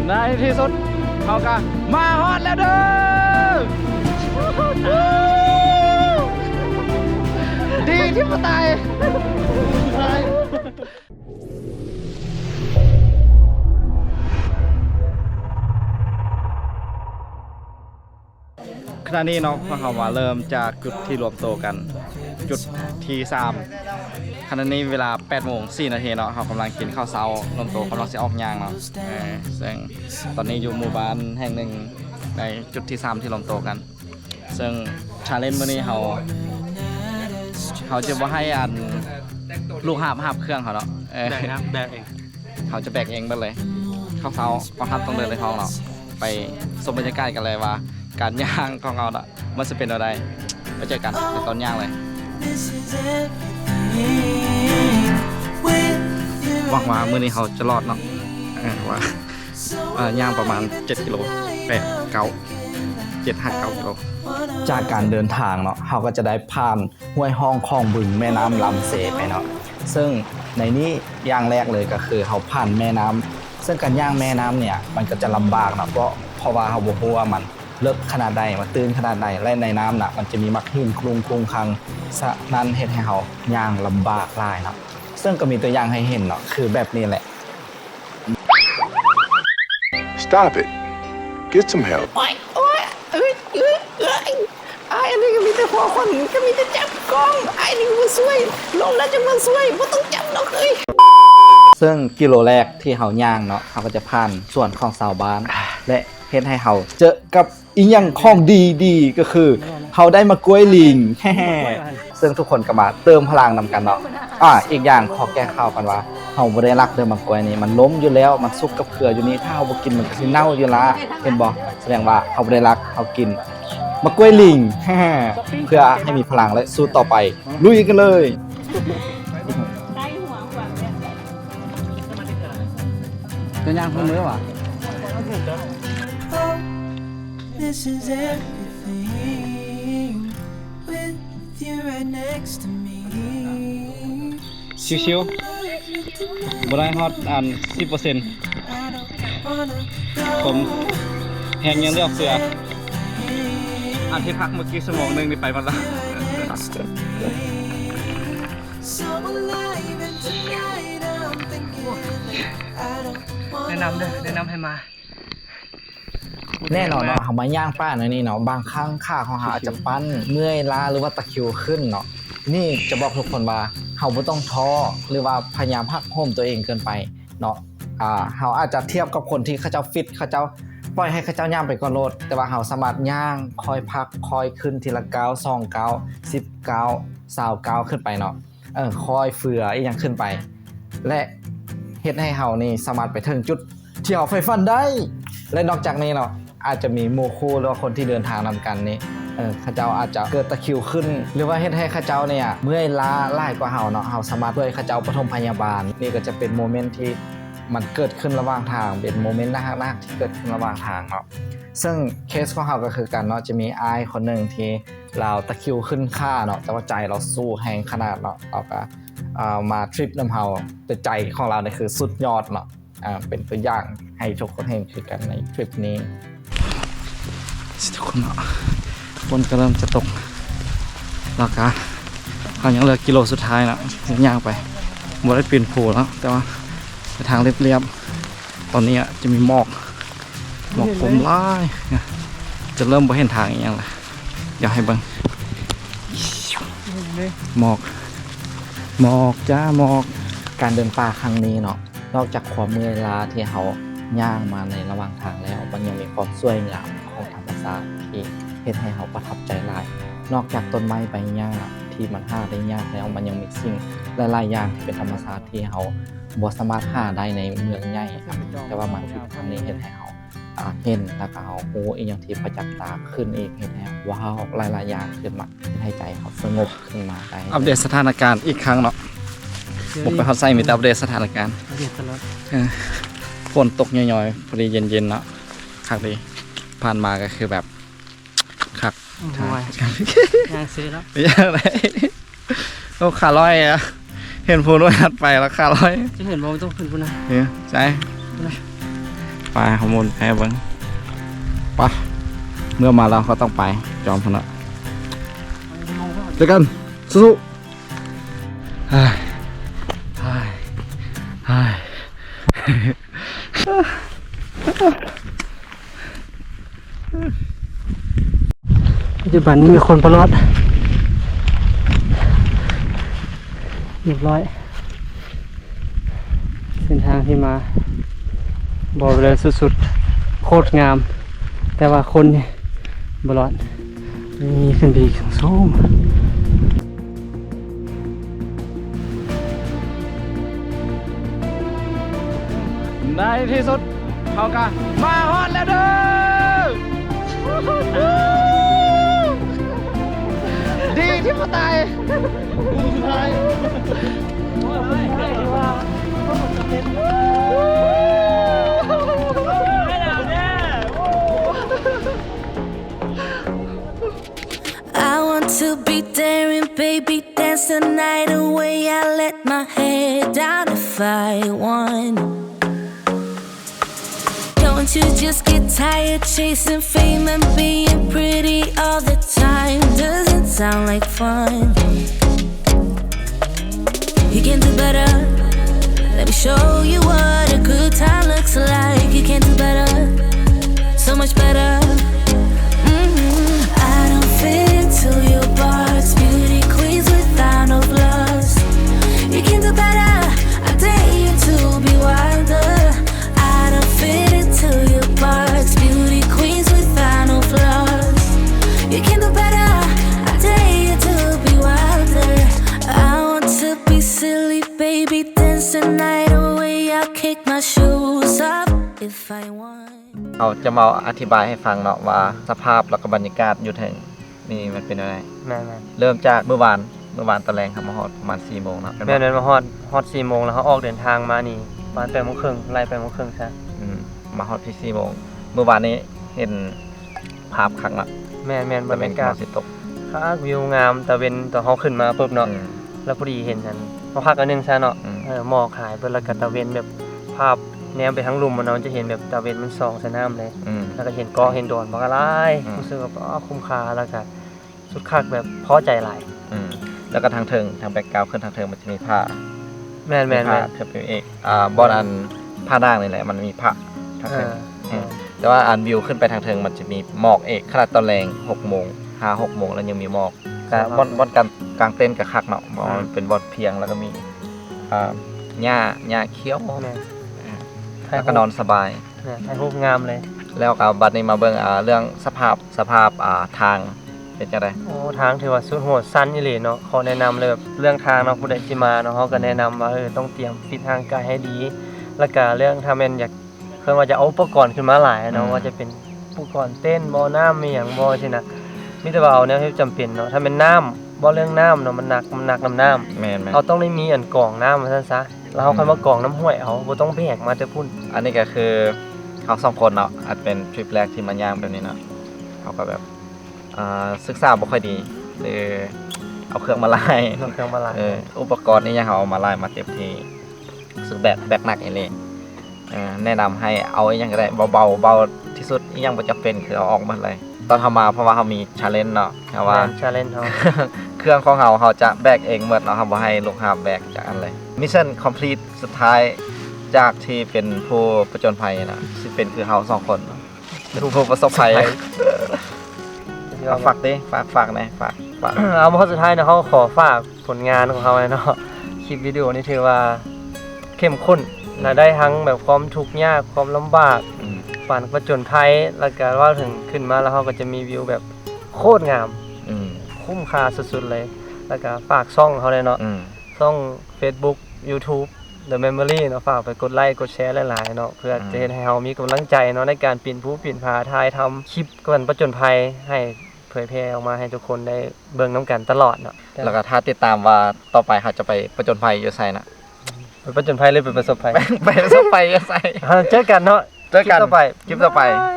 ໃນທີ່ສຸດເຮົາກໍມາຮອດແລ້ວເດີ້ ດີທີ່ບໍ່ຕາຍ. ຂະນະນີ້ເນາະ ພວກເຮົາມາເລີ່ມຈາກຈຸດທີ່ລວມໂຕກັນ ຈຸດທີສາມ. ຂະນະນີ້ເວລາແປດໂມງສີ່ນາທີເນາະ ເຮົາກຳລັງກິນເຂົ້າເຊົ້າ ລວມໂຕກຳລັງຊິອອກຍ່າງເນາະ. ເອີ ເຊິ່ງຕອນນີ້ຢູ່ໝູ່ບ້ານແຫ່ງໜຶ່ງ ໃນຈຸດທີສາມທີ່ລວມໂຕກັນ. ເຊິ່ງ challenge ມື້ນີ້ເຮົາ ເຮົາຈະບໍ່ໃຫ້ອັນລູກຫາບຫາບເຄື່ອງເຮົາເນາະ. ເອີ ແບກຫາບແບກເອງ ເຮົາຈະແບກເອງເບິດເລີຍ. ເຂົ້າເຊົ້າ ເຮົາທັນຕ້ອງເດີນໃນທ້ອງເນາະ. ໄປຊົມບັນຍາກາດກັນເລີຍວ່າ ການຍ່າງຂອງເຮົາເນາະ ມັນຊິເປັນແນວໃດ. ໄປເຈີກັນໃນຕອນຍ່າງເລີຍ. ຫວັງວ່າມື້ນີ້ເຮົາຈະລອດເນາະ. ເອີ ວ່າ ເອີ ຍ່າງປະມານເຈັດກິໂລ ແປດ ເກົ້າ ເຈັດຫາເກົ້າກິໂລ. ຈາກການເດີນທາງເນາະ ເຮົາກໍຈະໄດ້ຜ່ານຫ້ວຍຮ່ອງຂອງບຶງແມ່ນ້ຳລຳເຊໄປເນາະ. ເຊິ່ງໃນນີ້ຢ່າງແລກເລີຍກໍຄືເຮົາຜ່ານແມ່ນ້ຳ ເຊິ່ງການຍ່າງແມ່ນ້ຳເນີ້ຍ ມັນກໍຈະລຳບາກເນາະ ເພາະ ເພາະວ່າເຮົາບໍ່ຮູ້ວ່າມັນເລິກຂະໜາດໃດ ມັນຕື້ນຂະໜາດໃດ ແລະ ໃນນ້ຳນະ ມັນຈະມີໝາກຫີນຄຸລຸງຄຸງຄັງ ສະນັ້ນເຮັດໃຫ້ເຮົາຍ່າງລຳບາກຫຼາຍເນາະ. ເຊິ່ງກໍມີຕົວຢ່າງໃຫ້ເຫັນເນາະ ຄືແບບນີ້ແຫຼະ. Stop it. Get some help. ໂອ້ຍ ໂອ້ຍ ເອີຍ ເອີຍ ເອີຍ ອ້າຍອັນນີ້ກໍມີແຕ່ຫົວຄົນ ກໍມີແຕ່ຈັບກ້ອງ ອ້າຍນີ້ກໍບໍ່ຊ່ວຍ ລົງແລ້ວຈັ່ງມາຊ່ວຍ ບໍ່ຕ້ອງຈັບດອກເອີຍ. ເຊິ່ງກິໂລແລກທີ່ເຮົາຍ່າງເນາະ ເຮົາກໍຈະຜ່ານສວນຂອງຊາວບ້ານ ແລະ ເຮັດໃຫ້ເຮົາເຈີກັບ ອີ່ຫຍັງຂອງດີໆ ກໍຄືເຮົາໄດ້ໝາກກ້ວຍລິງ ເຊິ່ງທຸກຄົນກໍມາເຕີມພະລັງນຳກັນເນາະ. ອາ ອີກຢ່າງຂໍແກ້ຂ່າວກ່ອນວ່າ ເຮົາບໍ່ໄດ້ລັກເດີ້ ໝາກກ້ວຍນີ້ມັນລົ້ມຢູ່ແລ້ວ ມັນສຸກກັບເຄືອຢູ່ນີ້ ຖ້າເຮົາບໍ່ກິນມັນກໍຊິເນົ່າຢູ່ລະ ເຫັນບໍ່? ສະແດງວ່າເຮົາບໍ່ໄດ້ລັກ ເຮົາກິນໝາກກ້ວຍລິງ ເພື່ອໃຫ້ມີພະລັງ ແລະ ສູ້ຕໍ່ໄປ ລຸຍກັນເລີຍ. ຈະຍ່າງເພິ່ນເລີຍຫວາ? This is everything with you right next to me. ຊິວໆ ບໍ່ໄດ້ຮອດອັນສິບເປີເຊັນ ຜົມແຮງຍັງເຫຼືອເຟືອ. ອັນທີ່ພັກເມື່ອກີ້ຊົ່ວໂມງໜຶ່ງນີ້ໄປໝົດລະ. ແນະນຳເດີ້ ແນະນຳໃຫ້ມາ. ແນ່ນອນເນາະ ເຮົາມາຍ່າງປ່າແນວນີ້ເນາະ ບາງຄັ້ງຂາຂອງເຮົາອາດຈະປັ້ນ ເມື່ອຍລ້າ ຫຼືວ່າຕະຄິວຂຶ້ນເນາະ. ນີ້ຈະບອກທຸກຄົນວ່າ ເຮົາບໍ່ຕ້ອງທໍ້ ຫຼືວ່າພະຍາຍາມຫັກໂຫມຕົວເອງເກີນໄປເນາະ. ອາ ເຮົາອາດຈະທຽບກັບຄົນທີ່ເຂົາເຈົ້າຟິດ ເຂົາເຈົ້າປ່ອຍໃຫ້ເຂົາເຈົ້າຍ່າງໄປກ່ອນໂລດ ແຕ່ວ່າເຮົາສາມາດຍ່າງຄ່ອຍພັກ ຄ່ອຍຂຶ້ນທີລະກ້າວ ສອງກ້າວ ສິບກ້າວ ຊາວກ້າວ ຂຶ້ນໄປເນາະ. ເອີ ຄ່ອຍເຟືອອີ່ຫຍັງຂຶ້ນໄປ ແລະ ເຮັດໃຫ້ເຮົານີ້ສາມາດໄປເຖິງຈຸດທີ່ເຮົາໃຝ່ຝັນໄດ້. ແລະ ນອກຈາກນີ້ເນາະ ອາດຈະມີໝູ່ຄູ່ ຫຼືວ່າຄົນທີ່ເດີນທາງນຳກັນນີ້ ເອີ ເຂົາເຈົ້າອາດຈະເກີດຕະຄິວຂຶ້ນ ຫຼືວ່າເຮັດໃຫ້ເຂົາເຈົ້ານີ້ເມື່ອຍລ້າຫຼາຍກວ່າເຮົາເນາະ ເຮົາສາມາດຊ່ວຍເຂົາເຈົ້າປະຖົມພະຍາບານ. ນີ້ກໍຈະເປັນໂມເມັນທີ່ມັນເກີດຂຶ້ນລະຫວ່າງທາງ ເປັນໂມເມັນໜ້າຮັກໆ ທີ່ເກີດຂຶ້ນລະຫວ່າງທາງເນາະ. ເຊິ່ງເຄສຂອງເຮົາກໍຄືກັນເນາະ ຈະມີອ້າຍຄົນໜຶ່ງທີ່ ລາວຕະຄິວຂຶ້ນຂາເນາະ ແຕ່ວ່າໃຈລາວສູ້ແຮງຂະໜາດເນາະ ລາວກະ ເອີ ມາທຣິບນຳເຮົາ ແຕ່ໃຈຂອງລາວນີ້ຄືສຸດຍອດເນາະ. ເປັນຕົວຢ່າງໃຫ້ທຸກຄົນເຫັນຄືກັນໃນທຣິບນີ້. ທຸກຄົນເນາະ ຝົນກໍເລີ່ມຈະຕົກ ແລ້ວກະເຮົາຍັງເຫຼືອກິໂລສຸດທ້າຍເນາະ ທີ່ຍ່າງໄປ ບໍ່ໄດ້ປີນພູເນາະ ແຕ່ວ່າເປັນທາງລຽບໆ. ຕອນນີ້ອະ ຈະມີໝອກ ໝອກຄົມຫຼາຍ ຈະເລີ່ມບໍ່ເຫັນທາງອີ່ຫຍັງລະ. ດຽວໃຫ້ເບິ່ງ ໝອກ ໝອກຈ້າ ໝອກ. ການເດີນປ່າຄັ້ງນີ້ເນາະ ນອກຈາກຄວາມເມື່ອຍລ້າທີ່ເຮົາຍ່າງມາໃນລະຫວ່າງທາງແລ້ວ ມັນຍັງມີຄວາມສວຍງາມຂອງທຳມະຊາດທີ່ເຮັດໃຫ້ເຮົາປະທັບໃຈຫຼາຍ. ນອກຈາກຕົ້ນໄມ້ໃບຫຍ້າທີ່ມັນຫາໄດ້ຍາກແລ້ວ ມັນຍັງມີສິ່ງຫຼາຍໆຢ່າງທີ່ເປັນທຳມະຊາດ ທີ່ເຮົາບໍ່ສາມາດຫາໄດ້ໃນເມືອງໃຫຍ່ ແຕ່ວ່າມາທຣິບຄັ້ງນີ້ເຮັດໃຫ້ເຮົາ ອ່າ ເຫັນ ແລ້ວກໍເຮົາຮູ້ອີ່ຫຍັງທີ່ປະຈັກຕາຂຶ້ນອີກ ເຮັດໃຫ້ເຮົາ ວ້າວ ຫຼາຍໆຢ່າງຂຶ້ນມາ ເຮັດໃຫ້ໃຈເຮົາສະຫງົບຂຶ້ນມາໄດ້. ອັບເດດສະຖານະການອີກຄັ້ງເນາະ ບຸກໄປຮອດໃສ ມີແຕ່ອັບເດດສະຖານະການ ອັບເດດຕະຫຼອດ. ເອີ ຝົນຕົກຍ້ອຍໆ ພໍດີເຢັນໆເນາະ ຄັກດີ. ຜ່ານມາກໍຄືແບບ ຄັກ ອືມ ໂອ້ຍ ຍ່າງເຊີເນາະ ໂອ້ ຂາລອຍອະ ເຫັນພູນໄວ້ຖັດໄປລະຂາລອຍ ຈະເຫັນບໍ່? ມັນຕ້ອງຂຶ້ນພຸ້ນນະ ເອີ ໃຊ່ ພຸ້ນນະ. ໄປ ເຮົາໝູນໃຫ້ເບິ່ງ ໄປ ເມື່ອມາແລ້ວເຮົາຕ້ອງໄປ ຈອມພຸ້ນລະ ເຈີກັນ ສູ້ໆ ປັດຈຸບັນມີຄົນບໍ່ລອດ ຮຽບຮ້ອຍ ເສັ້ນທາງທີ່ມາ ບອກເລີຍສຸດໆ ໂຄດງາມ ແຕ່ວ່າຄົນນີ້ບໍ່ລອດ ມີຂຶ້ນໄປອີກສູງໆ. ໃນທີ່ສຸດເຮົາກະມາຮອດແລ້ວເດີ້ ດີທີ່ບໍ່ຕາຍ I want to be daring, baby, dance the night away. I let my hair down if I want. Don't you just get tired chasing fame and being pretty all the time? Doesn't sound like fun. You can do better. Let me show you what a good time looks like. You can do better. So much better. Mm-hmm. I don't fit into your box. Beauty queens without no flaws. You can do better. I dare you to be wilder. I don't fit into your box. Beauty queens without no flaws. You can do better. I dare you to be wilder. I want to be silly, baby, dance the night away. I'll kick my shoes off if I want. ເຮົາຈະມາອະທິບາຍໃຫ້ຟັງເນາະວ່າ ສະພາບແລ້ວກໍບັນຍາກາດຢູ່ເທິງນີ້ມັນເປັນແນວໃດ. ແມ່ນໆ ເລີ່ມຈາກມື້ວານ ມື້ວານຕອນແລງເຮົາມາຮອດປະມານສີ່ໂມງເນາະ. ແມ່ນໆ ມາຮອດ ຮອດສີ່ໂມງ ແລ້ວເຮົາອອກເດີນທາງມານີ້ປະມານແປດໂມງເຄິ່ງ ໄລ່ແປດໂມງເຄິ່ງຊະ. ອືມ ມາຮອດພີ້ສີ່ໂມງ. ມື້ວານນີ້ເຫັນພາບຄັກເນາະ. ແມ່ນໆ ບັນຍາກາດ ຕະເວັນກຳລັງຊິຕົກ ຄັກ ວິວງາມ ຕາເວັນຕອນເຮົາຂຶ້ນມາປຶບເນາະ. ອືມ ແລ້ວພໍດີເຫັນອັນ ເຮົາພັກອັນໜຶ່ງຊະເນາະ. ອືມ ເອີ ໝອກຫາຍເບິດ ແລ້ວກະຕາເວັນແບບ ພາບແນມໄປທາງລຸ່ມມັນເນາະ ຈະເຫັນແບບຕາເວັນມັນສ່ອງໃສ່ນ້ຳເລີຍ. ອືມ ແລ້ວກະເຫັນເກາະເຫັນດອນບັກຫຼາຍ. ອືມ ຮູ້ສຶກວ່າ ປາ ຄຸ້ມຄ່າ ແລ້ວກະສຸດຄັກ ແບບພໍໃຈຫຼາຍ. ອືມ ແລ້ວກະທາງເທິງ ທາງແບັກກຣາວຂຶ້ນທາງເທິງມັນຈະມີຜາ. ແມ່ນໆໆ ມີຜາຂຶ້ນໄປອີກ. ອ່າ ບ່ອນອັນຜານາງນີ້ແຫຼະ ມັນມີຜາທາງເທິງ. ເອີ ອືມ ແຕ່ວ່າອັນວິວຂຶ້ນໄປທາງເທິງມັນຈະມີໝອກເອກ ຂະໜາດຕອນແລງຫົກໂມງ ຫ້າຫົກໂມງ ແລ້ວຍັງມີໝອກ. ກະບ່ອນ ບ່ອນກາງ ກາງເຕັນກະຄັກເນາະ ເພາະວ່າມັນເປັນບ່ອນພຽງ ແລ້ວກະມີ ອ່າ ຫຍ້າ ຫຍ້າຂຽວ. ແມ່ນ ແລ້ວກະນອນສະບາຍ. ແມ່ນ ຖ່າຍຮູບງາມເລີຍ. ແລ້ວກະບັດນີ້ມາເບິ່ງ ອ່າ ເລື່ອງສະພາບ ສະພາບ ອ່າ ທາງເປັນຈັ່ງໃດ? ໂອ້ ທາງຖືວ່າສຸດໂຫດ ຊັນອີ່ຫຼີເນາະ. ຂໍແນະນຳເລີຍ ແບບເລື່ອງທາງເນາະ ຜູ້ໃດຊິມາເນາະ ເຮົາກະແນະນຳວ່າ ເອີ ຕ້ອງຕຽມຟິດຮ່າງກາຍໃຫ້ດີ. ແລ້ວກະເລື່ອງ ຖ້າແມ່ນຢາກ ເພິ່ນວ່າຈະເອົາອຸປະກອນຂຶ້ນມາຫຼາຍເນາະ. ອືມ ວ່າຈະເປັນອຸປະກອນເຕັ້ນ ບໍ່ ນ້ຳ ອີ່ຫຍັງບໍ່ ຊີ້ນະ. ມີແຕ່ວ່າເອົາແນວທີ່ຈຳເປັນເນາະ. ຖ້າແມ່ນນ້ຳ ເວົ້າເລື່ອງນ້ຳເນາະ ມັນໜັກ ມັນໜັກນຳນ້ຳ. ແມ່ນໆ ເຮົາຕ້ອງໄດ້ມີອັນກອງນ້ຳວ່າຊັ້ນຊະ ແລ້ວເຮົາ ອືມ ຄ່ອຍມາກອງນຳຫ້ວຍເອົາ ບໍ່ຕ້ອງແບກມາແຕ່ພຸ້ນ. ອັນນີ້ກະຄືເຮົາສອງຄົນເນາະ ອາດເປັນທຣິບແລກທີ່ມາຍ່າງແບບນີ້ເນາະ. ເຮົາກະແບບ ອ່າ ສຶກສາບໍ່ຄ່ອຍດີ ຫຼື ເອົາເຄື່ອງມາຫຼາຍ ເອົາເຄື່ອງມາຫຼາຍ. ເອີ ອຸປະກອນອີ່ຫຍັງເຮົາເອົາມາຫຼາຍ ມາເຕັມທີ່ ຮູ້ສຶກແບກ ແບກໜັກອີ່ຫຼີ. ເອີ ແນະນຳໃຫ້ເອົາອີ່ຫຍັງກະໄດ້ ເບົາໆ ເບົາທີ່ສຸດ ອີ່ຫຍັງບໍ່ຈຳເປັນຄືເອົາອອກໝົດເລີຍ. ຕອນເຮົາມາ ເພາະວ່າເຮົາມີ challenge ເນາະ ເຮົາວ່າ challenge ເຮົາ ເຄື່ອງຂອງເຮົາ ເຮົາຈະແບກເອງໝົດເນາະ ເຮົາບໍ່ໃຫ້ລູກຫາບແບກຈັກອັນເລີຍ. Mission complete ສຸດທ້າຍ ຈາກທີ່ເປັນຜູ້ປະຈົນໄພນະ ຊິເປັນຄືເຮົາສອງຄົນເນາະ ເປັນຜູ້ປະສົບໄພ. ເອົາ ຝາກເດ້ ຝາກ ຝາກແດ່ ຝາກ ຝາກ. ເອົາ ມາຮອດສຸດທ້າຍເນາະ ເຮົາຂໍຝາກ ຜົນງານຂອງເຮົາແຫຼະເນາະ. ຄລິບວິດີໂອນີ້ຖືວ່າເຂັ້ມຂຸ້ນ ອືມ ລະໄດ້ທັງແບບຄວາມທຸກຍາກ ຄວາມລຳບາກ ອືມ ການຜະຈົນໄພ ລະກະເວົ້າເຖິງຂຶ້ນມາລະເຮົາກະຈະມີວິວແບບໂຄດງາມ ອືມ ຄຸ້ມຄ່າສຸດໆເລີຍ. ລະກະຝາກຊ່ອງເຮົາແດ່ເນາະ ອືມ ຊ່ອງ Facebook YouTube The Memory ເນາະ ຝາກໄປກົດໄລກົດແຊຫຼາຍໆເນາະ ເພື່ອ ອືມ ຈະເຮັດໃຫ້ເຮົາມີກຳລັງໃຈເນາະ ໃນການປິ່ນພູປິ່ນຜາ ຖ່າຍທຳຄລິບການຜະຈົນໄພໃຫ້ ເຜີຍແຜ່ອອກມາໃຫ້ທຸກຄົນໄດ້ເບິ່ງນຳກັນຕະຫຼອດເນາະ. ແລ້ວກະຖ້າຕິດຕາມວ່າຕໍ່ໄປເຮົາຈະໄປປະຈົນໄໄພຢູ່ໃສນະ. ໄປປະຈົນໄພ ຫຼື ໄປປະສົບໄພ? ໄປປະສົບໄພຢູ່ໃສ? ເຈີກັນເນາະ ເຈີກັນ ຄລິບຕໍ່ໄປ ຄລິບຕໍ່ໄປ. ບາຍບາຍ.